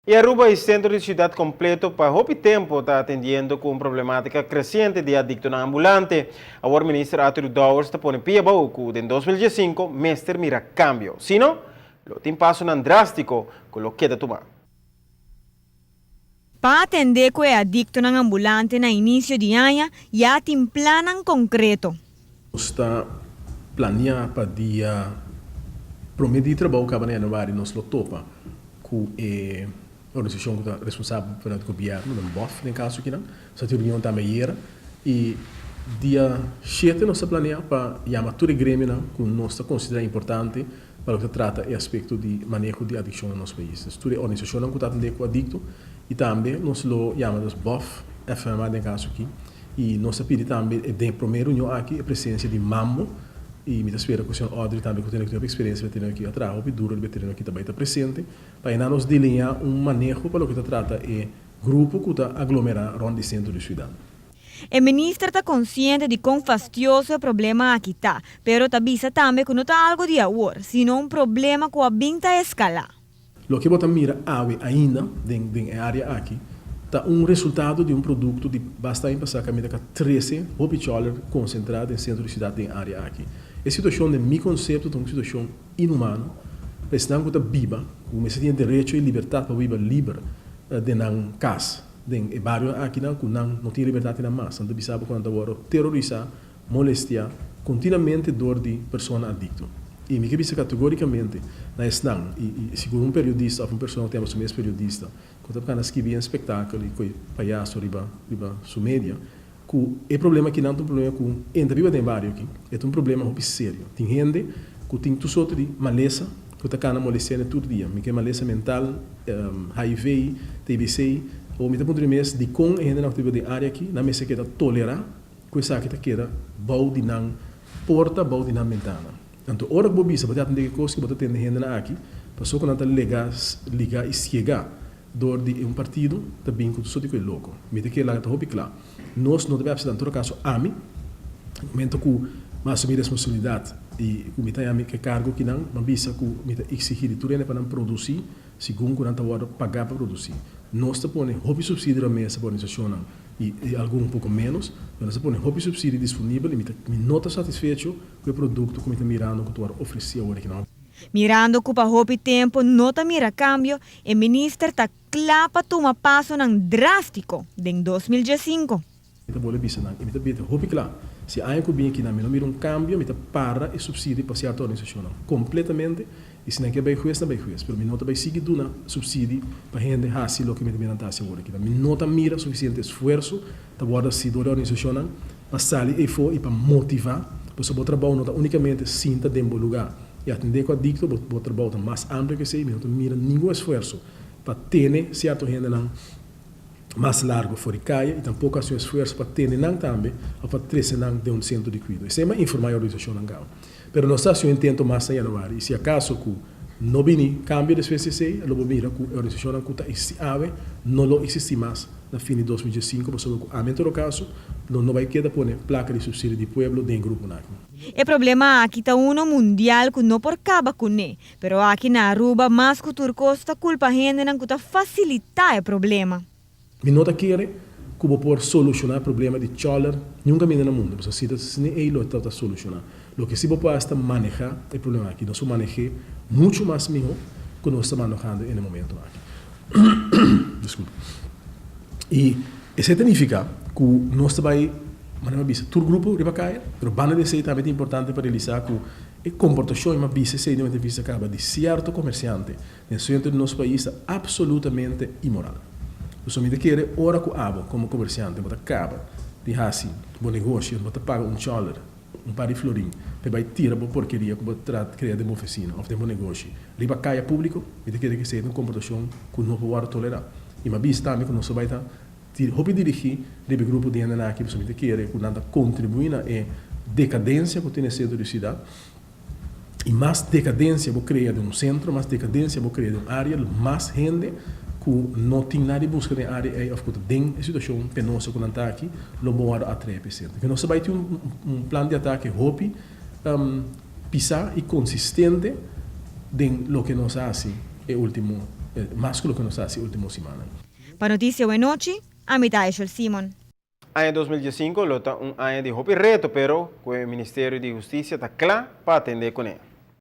E Aruba y centro di ciudad completo pa hopi tempo ta atendiendo cu un problematica creciente di adictonan ambulante. Awor Minister Arthur Dowers ta pone pia abou cu den 2015 mester mira cambio. Sino, lo tin pasonan drastico cu lo keda tuma. Pa atende cu e adictonan ambulante na inicio di aña ya tin plannan concreto. Nos ta planea pa dia prome di trabou caba na januari nos lo topa cu e organisacion cu ta responsabel pa gobierno, den BOF den caso akinan. Nos a tin reunion tambe ayera y dia shete nos ta planea pa yama tur e gremionan cu nos ta considera importante pa loke ta trata e aspecto di maneho di adiccion na nos pais. Dus tur e organisacionnan cu ta atende cu adicto y tambe nos lo yama dus BOF, FMA den caso aki y nos ta pidi tambe den e prome reunion aki e presencia di Mambo y mi ta spera cu señor Audrey tambe cu tene hopi experiencia riba e tereno aki a traha hopi duro riba e tereno aki ta bay ta presente pa e nan nos delinea un maneho pa loke ta trata e grupo cu ta aglomera rond di centro di ciudad. E minister ta consciente di con fastioso e problema aki ta, pero ta bisa tambe cu no ta algo di awor, sino un problema cu a bin ta escala. Loke bo ta mira awe ainda den den e area aki ta un resultado di un producto di basta aña pasa caminda ca trece hopi choler concentra den centro di ciudad den e area aki. E situacion den mi concepto ta un situacion inhumano pa esnan cu ta biba cu mester tin e derecho y libertad pa biba liber den nan cas den e barionan akinan cu nan no tin e libertad einan mas. Nan ta bisa bo cu nan ta worde terorisa, molestia continuamente door di persona adicto. Y mi ke bisa categoricamente na esnan, y y sigur un periodista of un persona cu ta yama su mes periodista, cu ta cana skibi en spectakel y coy payaso riba riba su media, cu e problema akinan ta un problema cu entra biba den e bario aki, e ta un problema hopi serio. Tin hende cu tin tur sorto di malesa cu ta cana molestiando tur dia. Mi ke malesa mental, HIV, TBC, o mi ta puntra mi mes dicon e hendenan cu ta biba den area aki nan mester keda tolera ku esaki ta keda bou di nan porta, bou di nan bentana. Anto ora ku bo bisa bo ta atendé ki kos ku bo ta tende hendenan aki, pasobra ku nan ta lega, liga i siega dor di un partido, ta bin ku tur sorti ku e loko. Mi ta kere laga ta hopi kla. Nos no ta bai apseptá, en todo kaso ami, momento ku mi a asumí responsabilidat i ku mi ta yami ke kargo kinan, mi a bisa ku mi ta eksigí di tur hende pa nan produsí segun ku nan ta wòrdu pagá pa produsí. Nos ta pone hopi supsidio riba mesa pa organisashonnan. Y algun un poco menos, pero nos a pone hopi subsidio disponibel y mi ta mi no ta satisfecho cu e producto cu mi ta mirando cu ta worde ofreci awor aki. Mirando cu pa hopi tempo no ta mira cambio, e minister ta cla pa tuma pasonan drastico den 2015. Mi ta bolbe bisa nan y mi ta bira hopi cla, si aña cu bini aki nan mi no mira un cambio, mi ta para e subsidio pa cierto organisacionnan completamente. I si nan ke bai hues, nan bai hues, pero mi no ta bai sigui duna supsidi pa hende hasi loke mi ta mira nan ta hasi awor aki. Mi no ta mira sufisiente esfuerso ta wòrdu hasi dor di organisashonnan pa sali eifó i pa motivá, pasobra bo trabou no ta únikamente sinta den bo lugá i atendé ku adikto, bo bo trabou ta mas amplio ke esei. Mi no ta mira ningun esfuerso pa tene sierto hendenan mas largu for di kaya i tampoko hasi un esfuerso pa tene nan tambe òf pa trese nan den un sentro di kuido. Esei mi a informá e organisashonnan kaba. Pero nos ta hasi un intento mas na januari i si akaso ku no bini kambio despues di esei, lo bo mira ku e organisashonnan ku ta eksistí awe no lo eksistí mas na fin di 2015 pasobra ku ami en todo kaso lo no bai keda pone plaka di supsidio di pueblo den e gruponan aki. E problema aki ta uno mundial ku no por kaba kuné, pero aki na Aruba mas ku tur kos ta kulpa hendenan ku ta fasilitá e problema. Mi no ta kere ku bo por solushoná e problema di chòler niun kaminda na mundu, pasobra si ta asina ei lo ta ta solushoná. Loke si bo por hasi ta manehá e problema aki. Nos por maneh'é muchu mas mihó ku nos ta manehando e na e momento aki. Diskulpa. I esei ta nifiká ku nos ta bai, manera mi a bisa, tur grupo riba kaya, pero banda di esei tambe ta importante pa realisá ku e komportashon, i mi a bisa esei den un entrevista kaba, di sierto komersiante Den centro di nos pais ta absolutamente inmoral. Pasobra mi ta kere ora cu abo como comerciante bo ta caba di haci bo negoshi bo ta paga un choler, un par di florin pa e bay tira bo porkeria cu bo tra crea den bo oficina of den bo negoshi riba caya publico, mi ta kere cu esey ta un comportacion cu no por wordo tolera. Y mi a bisa tambe cu nos ta bay ta hopi dirigi riba e grupo di hendenan aki pasobra mi ta kere cu nan ta contribui na e decadencia cu tin den centro di ciudad. I mas dekadensia bo krea den un sentro, mas dekadensia bo krea den un área, mas hende ku no tin nada di buska den e área ei òf ku ta den e situashon penoso ku nan ta aki, lo bo wòrdu atraé pa e sentro. Ke nos ta bai tin un plan di atake hopi pisá i konsistente den loke nos a hasi e último. Mas ku loke nos a hasi último siman. Pa Noticia Awenochi, ami ta Aishel Simon. Aña 2015 lo ta un aña di hopi reto, pero ku e Ministerio di Hustisia ta kla pa atendé kuné.